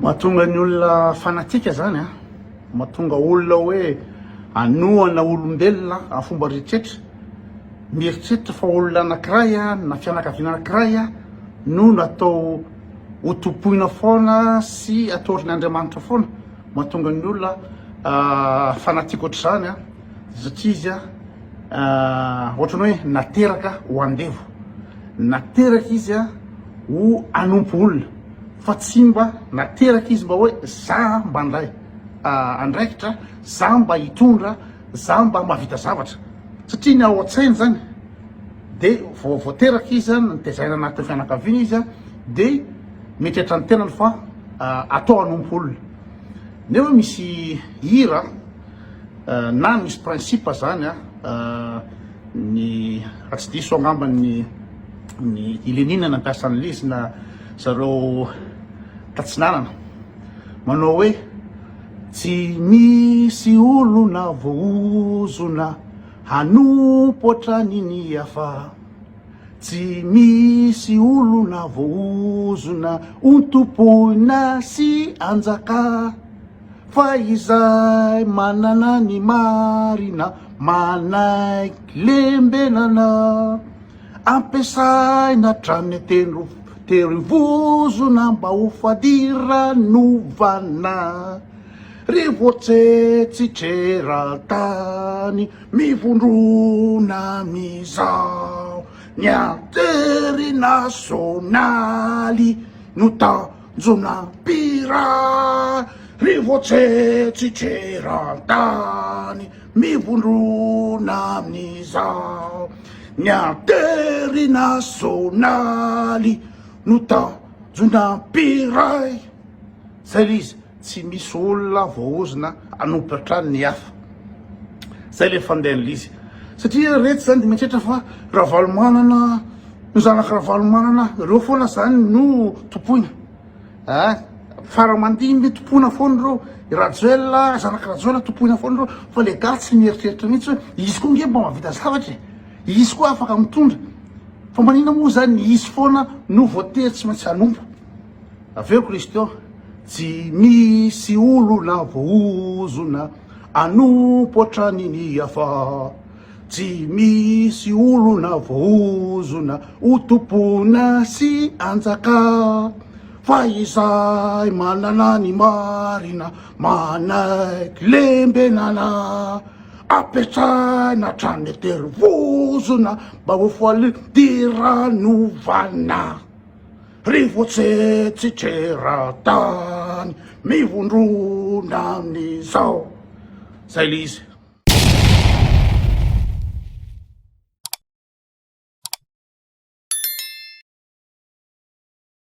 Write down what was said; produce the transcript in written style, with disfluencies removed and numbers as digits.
Mahatonga ny olona fanatika zany an, mahatonga olona hoe hanohana olombelona amin'ny fomba rehetrretra, mieritreritra fa olona anakiray na fianakaviana anakiray no natao ho tompoina foana sy ataorin'Andriamanitra foana, mahatonga ny olona fanatique ohatr'izany an, satria izy an ohatran'ny hoe nateraka ho andevo, nateraka izy an ho hanompo olona fa tsy mba nateraka izy mba hoe za mba handray andraikitra, za mba hitondra, za mba mahavita zavatra, satria ny ao an-tsainy zany de vao vao teraka izy an, nitezaina anatin'ny fianakaviana izy an, de mieritreritra ny tenany fa atao hanompo olona, nefa misy hira na misy principe zany an, ny raha tsy diso angamba ny ny i Lénine nampiasa an'ilay izy na zareo tatsinanana manao hoe tsy misy olona voaozona hanompo hatrany ny hafa tsy misy olona voaozona hontompoina sy hanjaka Fa izay manana ny marina manaiky lembenana Ampiasaina hatrany an-tendro terivozona mba ho fadiranovana Rivotsetsitreran-tany mivondrona amin'izao Ny interinasiônaly no Tanjona mpira rivotsetsitreran-tany mivondrona amin'izao ny interinasiônaly no tanjona mpiray. Zay le izy, tsy misy olona voaozona hanompo hatrany ny hafa. Zay le fandehan'le izy. Satria reto zany de mieritreritra fa Ravalomanana, ny zanak'i Ravalomanana, reo foana zany no tompoina. Ah, fara aman-dimby tompoina foana ireo, i Rajoelina, zanak'i Rajoelina tompoina foana ireo, fa le gars tsy mieritreritra mihitsy hoe izy koa nge mba mahavita zavatra e, izy koa afaka mitondra, fa maninona moa zany izy foana no voatery tsy maintsy hanompo. Avy eo Christian, tsy misy olona voaozona hanompo hatrany ny hafa. Tsy misy olona voaozona ho tompoina sy hanjaka fa izay manana ny marina manaiky lembenana ampiasaina hatrany an-terivozona mba ho falidiran'ovana rivotsetsitreratany mivondrona amin'izao. Zay le izy.